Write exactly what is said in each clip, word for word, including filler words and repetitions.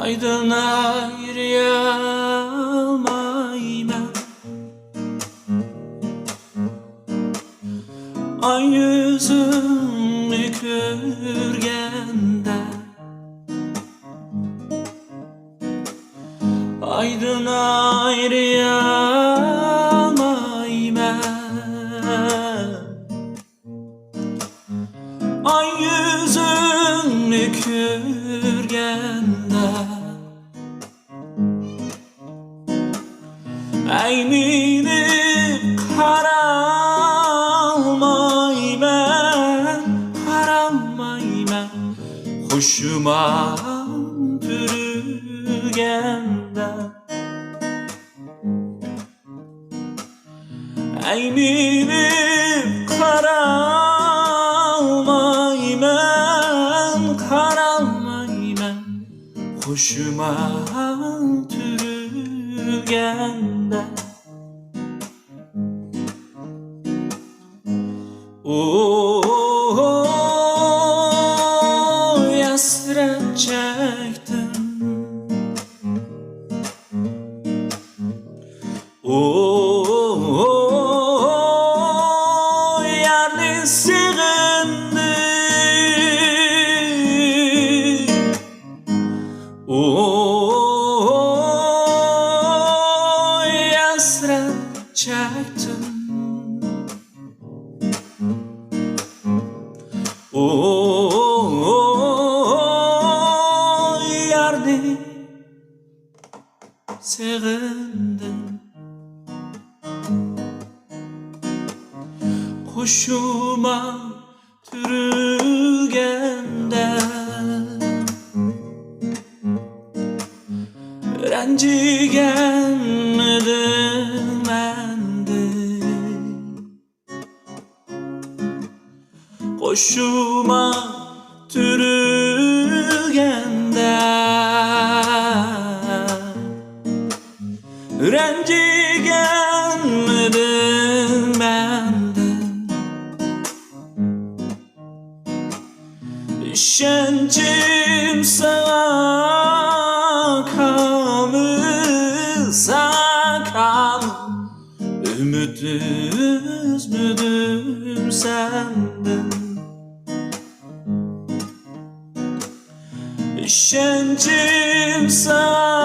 ئايدىن ئايرىيالمايمەن ئاي يۈزۈڭنى كۆرگەندە. ئايدىن ئايرىيالمايمەن ئاي يۈزۈڭنى كۆرگەندە. ئەيمىنىپ قارالمايمەن، قارالمايمەن خۇشۇمام تۈرۈلگەندە. ئەيمىنىپ قارالمايمەن، قارالمايمەن خۇشۇمام تۈرۈلگەندە. ئوي، ھەسرەت چەكتىم. ئوي، يارنى سېغىندىم. ئوي، ھەسرەت چەكتىم. ئوي، يارنى سېغىندىم. خۇشۇمام تۈرۈلگەندە، رەنجىگەنمىدىڭ مەندىن؟ خۇشۇمام تۈرۈلگەندە، رەنجىگەنمىدىڭ مەندىن؟ ئىشەنچىم ساڭا كامىل، ساڭا كامىل. ئۈمىد ئۈزمىدىم سەندىن. ئىشەنچىم ساڭا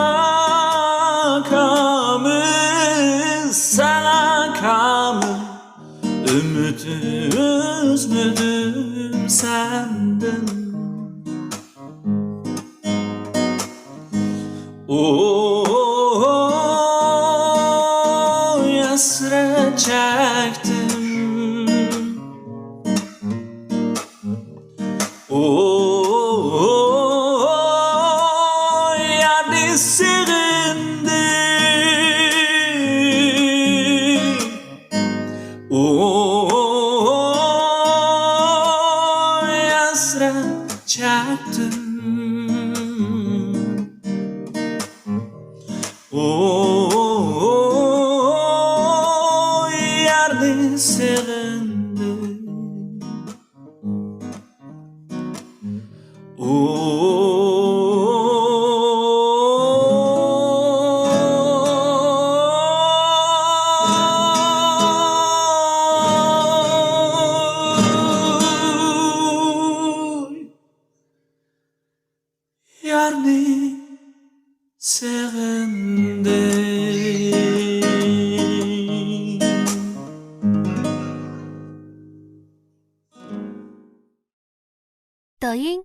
كامىل، ساڭا كامىل. ئۈمىد ئۈزمىدىم سەندىن. ئوي، ھەسرەت چەكتىم. ئوي، يارنى سېغىندىم. ئوي، ھەسرەت چەكتىم. ئوي، يارنى سېغىندىم. يارنى سېغىندىم.抖音、